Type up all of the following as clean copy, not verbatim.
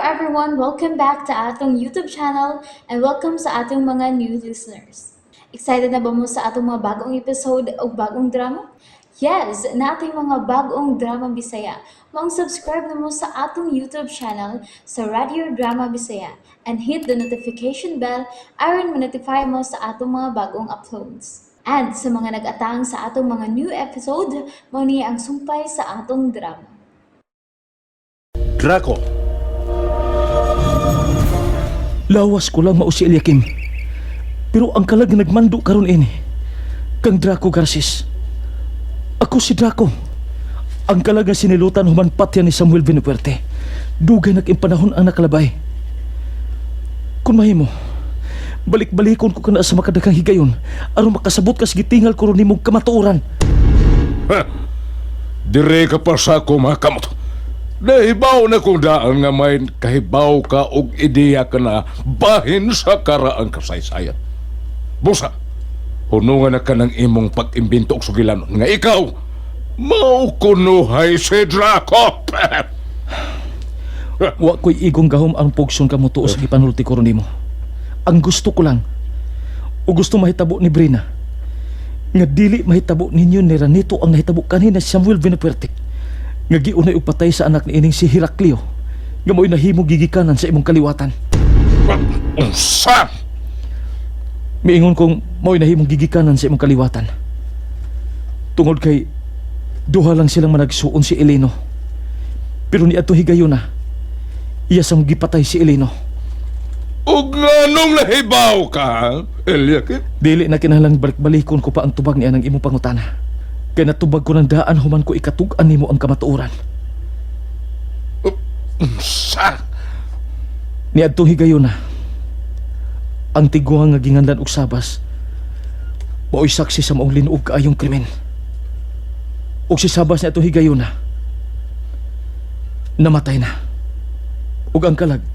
everyone! Welcome back to atong YouTube channel and welcome sa atong mga new listeners. Excited na ba mo sa atong mga bagong episode o bagong drama? Yes, nating mga bagong drama Bisaya. Maong subscribe na mo sa atong YouTube channel sa Radio Drama Bisaya and hit the notification bell aron ma-notify mo sa atong mga bagong uploads. And sa mga nag-atang sa atong mga new episode, mao ni ang sumpay sa atong drama. Draco. Lawas ko lang mao si Eliakim. Pero ang kalag nga nagmando karon ini kang Draco Garces. Ako si Draco. Ang kalag nga sinilutan human patya ni Samuel Vinupuerte. Dugay na panahon ang nakalabay. Kung mahimo, balik-balikon ko kana sa makadaghang higayon aron makasabot kas gitingal ko ron nimong kamatuoran. Ha! Dire ka pa sa ako mga kamot. Nahibaw na kung daan nga may kahibaw ka og ideya ka na bahin sa karaang kasaysayan. Busa, hunungan na ka ng imong pag-imbento og sugilanon nga ikaw, mao kunuhay si Draco. Wa ko'y igong gahom ang pugson ka mo tuo sa gipanulti ko ron nimo. Ang gusto ko lang, o gusto mahitabo ni Brina, nga dili mahitabo ninyo ni Ranito ang nahitabo kanina si Samuel Vinupuerte, nga giunay og patay sa anak ni ining si Heraclio, nga mo'y nahimo gigikanan sa imong kaliwatan. Unsa? Miingon kong mo'y nahimong gigikanan sa imong kaliwatan. Tungod kay duha lang silang managsuon si Eleno. Pero ni adto higayon na, iya sang gipatay si Eleno. Ug nganong nahibaw ka, Eliakim? Dili na kinahanglang balik-balikon ko pa ang tubag niya ng imong pangutana. Kay natubag ko ng daan human ko ikatug-an nimo ang kamatuoran. Unsa? Niadtong higayon na, ang tiguang nga ginganlan og Sabas mao'y saksi sa maong linuog kaayong krimen. Ug si Sabas niadtong higayon na, namatay na. Ug ang kalag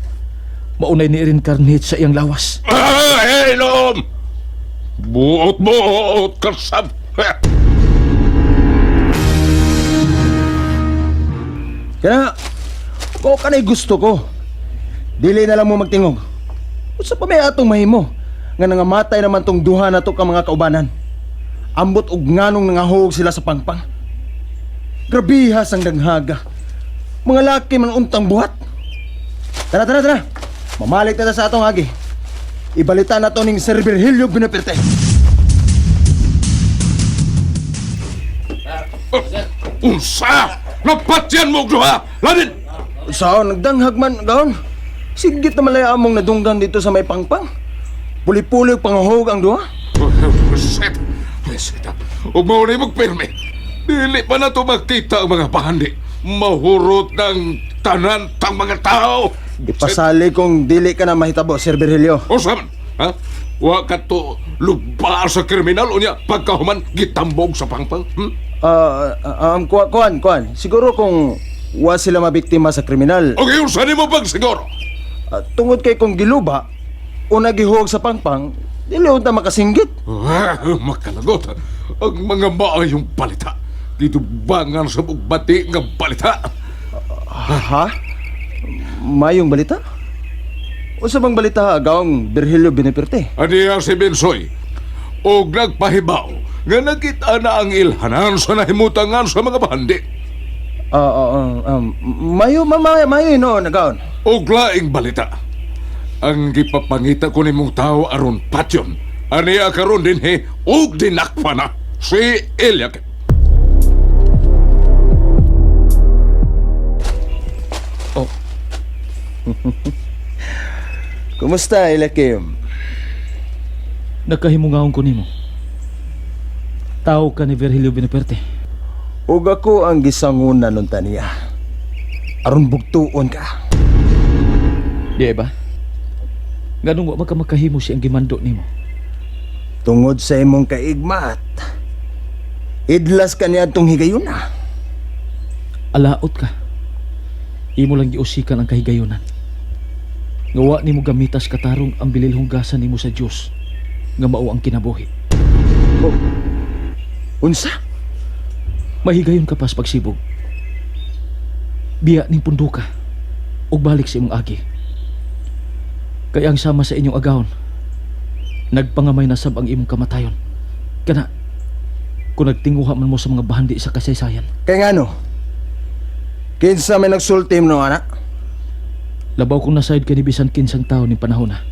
maunay ni reincarnate sa iyang lawas. Ah, hilom! Buot-buot ka sab... Kaya, ko kanay gusto ko. Dili na lang mo magtingog. Unsa pa may atong mahimo nga nangamatay naman tong duha na to ka mga kaubanan. Ambot og nganong nangahog sila sa pangpang. Grabihas ang daghaga. Mga laki man untang buhat. Tara, tara, tara. Mamalik na ta sa atong agi. Ibalita na to ning Sir Virgilio Binaperte. Unsa? Napatyan mo og duha! Lanin! Sao, nagdanghag man, gaon. Sigit na malaya among nadunggan dito sa may pangpang. Puli-puli og pangahog ang duha. Shit! Shit! Ug mao na magpirmi. Dili pa na to makita ang mga bahandi. Mahurot ng tanan tang mga tao. Ipasali kung dili ka na mahitabo, Sir Virgilio. Unsa man? Ha? Wa ka to luba sa kriminal unya pagkahuman gitambog sa pangpang. Hmm? Kuan, kuan, kuan. Siguro kung wa sila mabiktima sa kriminal. Okay, unsa nimo pag siguro? Tungod kay kung giluba o nagihog sa pangpang, dili unta makasinggit. Ah, makalagot. Ang mga maayong balita. Gitubangan sa bati nga balita. Ha? Mayong balita? Unsa bang balita gaong Virgilio Beneperte? Aniya si Bensoy. Og nagpahibaw nga nakita na ang ilhanan sa nahimutangan sa mga bahandi. Mayo, mayo, mayo no, nagaon. Og laing balita. Ang gipapangita ko nimong tao aron patyon. Aniya karon dinhi og dinakpa na si Eliakim. Oh, Kumusta, Eliakim? nagkahimungahon ko nimo. Tao ka ni Virgilio Beneperte. Ug ako ang gisangunan nun taniya. Aron bugtuon ka. Di ba? Nganong wa man ka makahimo siyang gimando nimo? Tungod sa imong kaigmat, idlas ka niya itong higayuna. Alaot ka. Imo lang giusikan ang kahigayunan. Nga wa nimo gamitas katarong ang bililhong gasa nimo sa Dios nga mao ang kinabuhi. Oh. Unsa? Mahigayon ka pas pagsibog. Biya ning punduka. Ug balik sa imong agi. Kay ang sama sa inyong agahon, nagpangamay na sab ang imong kamatayon. Kana, kung nagtinguha man mo sa mga bahandi sa kasaysayan. Kay ngano? Kinsa may nagsulti mo no, anak? Labaw kong nasayod kani bisan kinsang tao ning panahon na.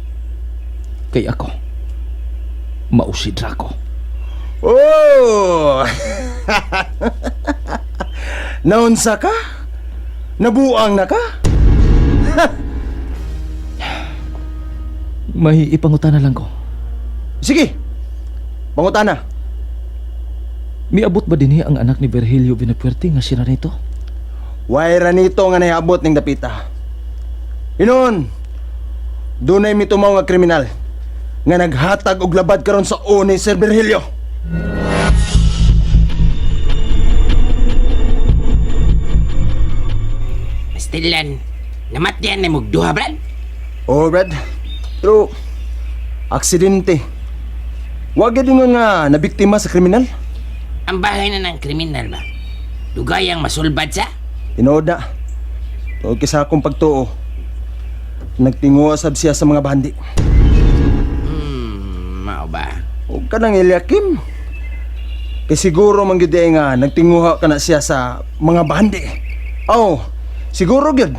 Kay ako, mao si Draco. Oh! Naunsa ka? Nabuang na ka? May ipangutana lang ko. Sige. Pangutana. Miabot ba dinhi ang anak ni Virgilio Vinapuerte nga si Ranito? Way nito nga nahiabot ning dapita. Hinon, dunay mitumaw nga kriminal nga naghatag og labad karon sa ni Sir Virgilio. Pastilan, namatyan na mong duha, Brad. Oh, Brad. Pero, aksidente. Wag gyud ingon nga nabiktima sa kriminal. Ang bahay na ng kriminal ba? Dugayang masulbad sa? Tinuod na. Tuod kay sa akong pagtuo. Nagtinguha sab siya sa mga bandi. Mao ba? Huwag ka nang Eliakim. Kay siguro man gyud ay nga nagtinguha ka na siya sa mga bandi. Oh, siguro gyud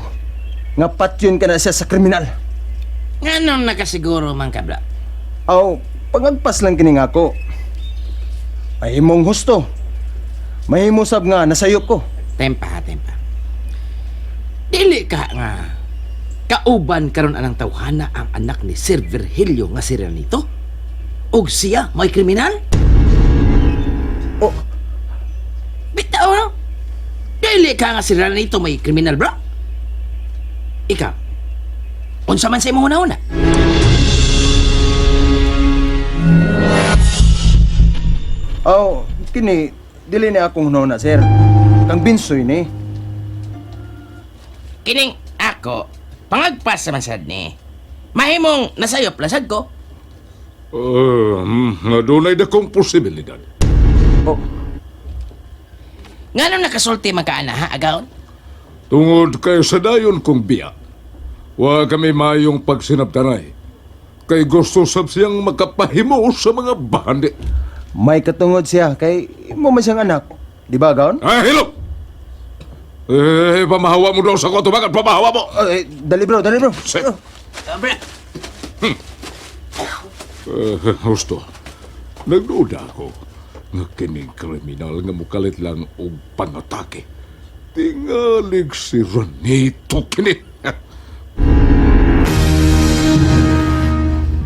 nga patyon ka na siya sa kriminal. Nganong nakasiguro man ka, bra? Aw, pangagpas lang kini nga ako. Ay imong husto. Mahimo sab nga nasayop ko. Tempa, tempa. Dili ka nga kauban karon anang tawhana ang anak ni Sir Virgilio nga si Ranito? Og siya may kriminal? Oh, Bitaw no? Dili ka nga si Ranito may kriminal, bro. Ikaw, unsa man sa imong una-una? aw, kini dili ni akong hunahuna, sir. Kang Binsoy ni. Kining ako, pangagpas sa man sad ni. Mahimong nasayop lasad ko. Dunay dakong posibilidad. Oh, Nganong nakasulti man ka ana ha, agaon? Tungod kay sa dayon kong biya, wa kami mayong pagsinabtanay. Kay gusto sab siyang makapahimo sa mga bahandi. May katungod siya kay imo man siyang anak. Di ba, Gaon? Ay, hello! Eh, pamahawa mo daw sa ko. Tumagat, pamahawa mo! Eh, dali bro, dali bro. Sir. Bro, Husto. Nagduda ako nga kining kriminal nga mukalit lang og pangatake. Tingalig si Ranito kini.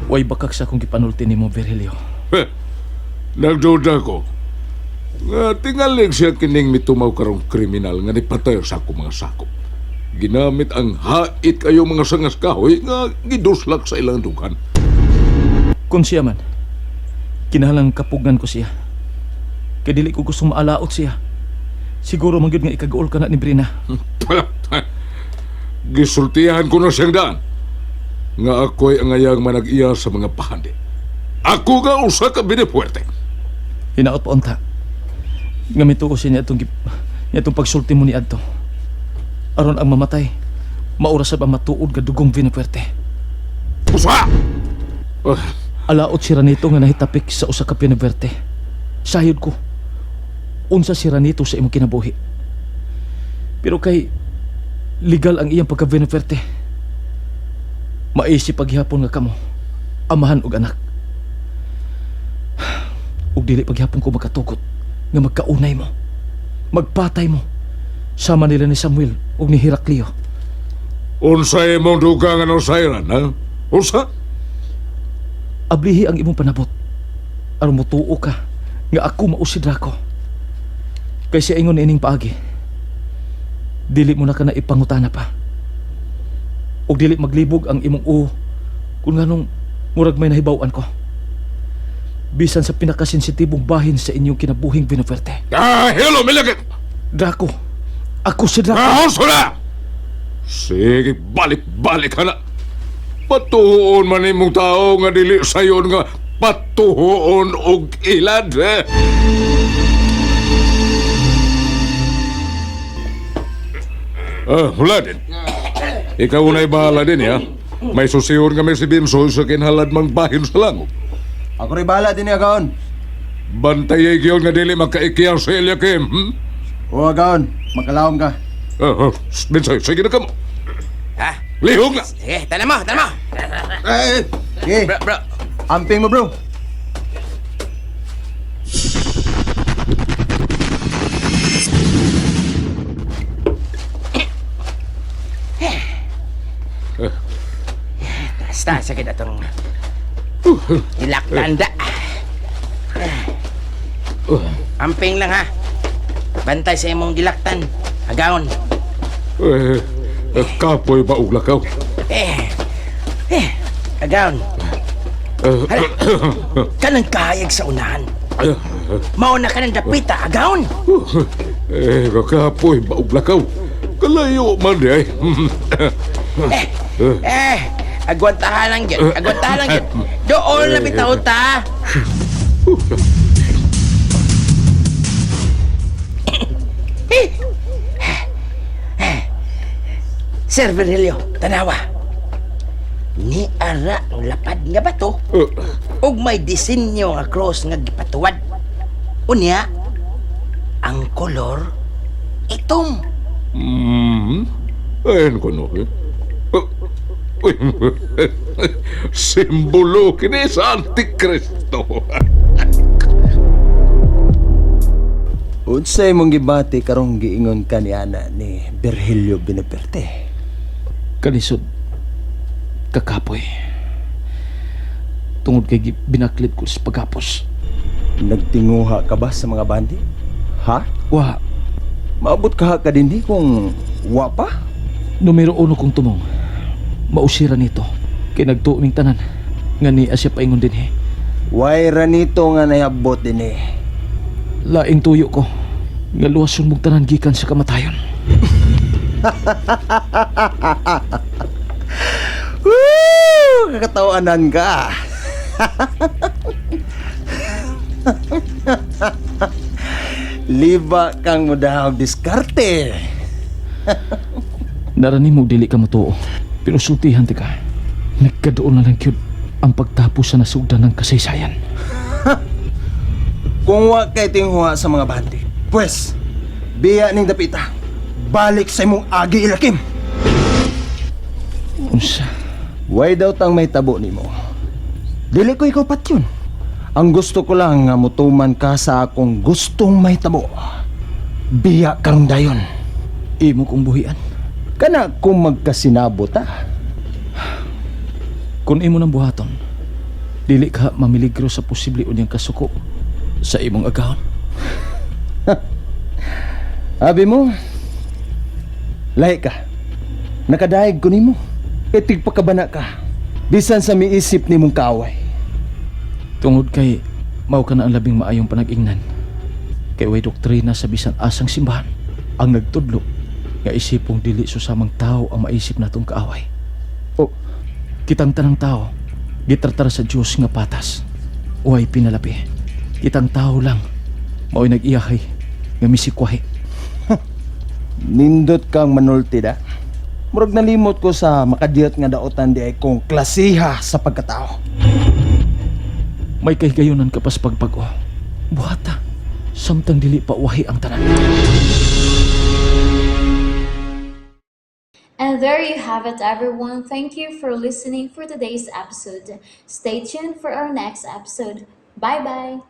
Way bakak sa akong gipanulti nimo, Virgilio. Nagduda ko nga tingalig siya kining mitumaw karong kriminal nga nipatay sa akong mga sakop. Ginamit ang hait kayo mga sangas kahoy nga giduslak sa ilang dughan. Kung siya man, kinahanglan kapugnan ko siya. Kay dili ko gustong maalaot siya. Siguro man gyud nga ikaguol ka na ni Brina. Gisultihan ko na siyang daan nga ako'y angayang manag-iya sa mga pahandi. Ako nga usa ka binipuwerte. Hinaot pa unta. Nga mituo siya niya itong pagsulti mo ni Adto. Aron ang mamatay, maura sab ang matuod nga dugong Vinapuerte. Usa! Alaot si Ranito nga nahitapik sa usa ka Vinapuerte. Sayod ko. Unsa si Ranito sa imong kinabuhi. Pero kay legal ang iyang pagka Vinapuerte. Maisip paghihapon nga kamo, amahan og anak. Ug dili paghihapon ko makatugot nga magkaunay mo, magpatay mo. Sama nila ni Samuel ug ni Heraclio. Unsay imong dugang ano sayran, ha? Unsa? Ablihi ang imong panabot. Aron motuo ka nga ako mao si Draco. Kay siya ingon ining paagi. Dili mo na ka na ipangutana pa. Ug dili maglibog ang imong uo kung nganong murag may nahibaw-an ko. Bisan sa pinakasensitibong bahin sa inyong kinabuhing Vinafuerte. Ah, hello, milagit! Draco! Ako si Draco! Ah, husto na! Sige, balik-balik ka na. Patuhoon man imong tao nga dili sayon nga patuhoon og ilad. Eh. Ah, wala din. Ikaw na'y bahala din, ha? May susiyon kami si Binsoy sa kinhalad mang bahin sa langog. Ako rin bahala din agaon. Bantay gyud nga dili makaikiyaw si Eliakim. O agaon, makalawom ka. Binsoy, sige na kamo. Ha? Lihog na! Sige, tanan mo, tanan mo. Eh, eh. Bro, bro. Amping mo, bro. Basta, sakit atong ilaktanda. Amping lang ha. Bantay sa imong gilaktan. Agaon. Eh, kapoy ba og lakaw? Eh. Eh. Agaon. Hala. Kanang kahayag sa unahan. Mao na kanang dapita, agaon. Eh, kapoy ba og lakaw? Kalayo man di ay. Eh. Eh. Agwantahan lang gyud. Agwantahan lang gyud. Doon na bitaw ta. Sir Virgilio, tanawa. Ni ara ang lapad nga bato ug may disenyo nga cross nga gipatuwad. Unya, ang kolor itom. Ayun ko no. Eh. Uy, simbolo kini sa Antikristo. Unsay mong gibati karong giingon ka ni ana ni Virgilio Benaverte? Kalisod, kakapoy. Tungod kay binaklit ko sa pagapos. Nagtinguha ka ba sa mga bandi? Ha? Wa, Maabot ka ka dinhi kung wa pa? Numero uno kong tumong. Mausira nito. Kay nagtuoming tanan. Nga niya siya paingon din eh. Way ra nito nga nahabot dinhi. Laing tuyo ko. Nga luwason mong tanan gikan sa kamatayon. Woo! Kakatawanan ka. Liba kang mudahog diskarte. Naranim mo dili ka matuo. Pero sultihan ti ka. Nagkadoon na lang kyud ang pagtapos sa nasugdan ng kasaysayan. Kung wa kay tinghuha sa mga bandi, pwes, biya ning dapita. Balik sa imong agi ilakim. Unsa? Way daw tang may tabo nimo. Dili ko ikaw patyon. Ang gusto ko lang nga mutuman ka sa akong gustong may tabo. Biya karong dayon. Imo kong buhian. Kana kung magkasinabot ta. Kung imo nang buhaton, dili ka mamiligro sa posible unyang kasuko sa imong agahon. Abi mo, lahi ka. Nakadayeg ko nimo. Itig pa kabana ka. Bisan sa miisip nimong kaaway. Tungod kay mao ka na ang labing maayong panag-ingnan. Kay way doktrina sa bisan asang simbahan ang nagtudlo nga isipong dili susamang tao ang maisip natong kaaway. O, Kitang tanang tao gitratar sa Dios nga patas. Uway pinalabi. Kitang tao lang mao'y nag-iyahay nga misikwahi. Nindot kang manulti da. Murag nalimot ko sa makadiyot nga daotan di ay kong klasiha sa pagkatao. May kahigayunan ka pas pagpag-o. Buhata, samtang dili pa wahi ang tanan. And there you have it, everyone. Thank you for listening for today's episode. Stay tuned for our next episode. Bye bye.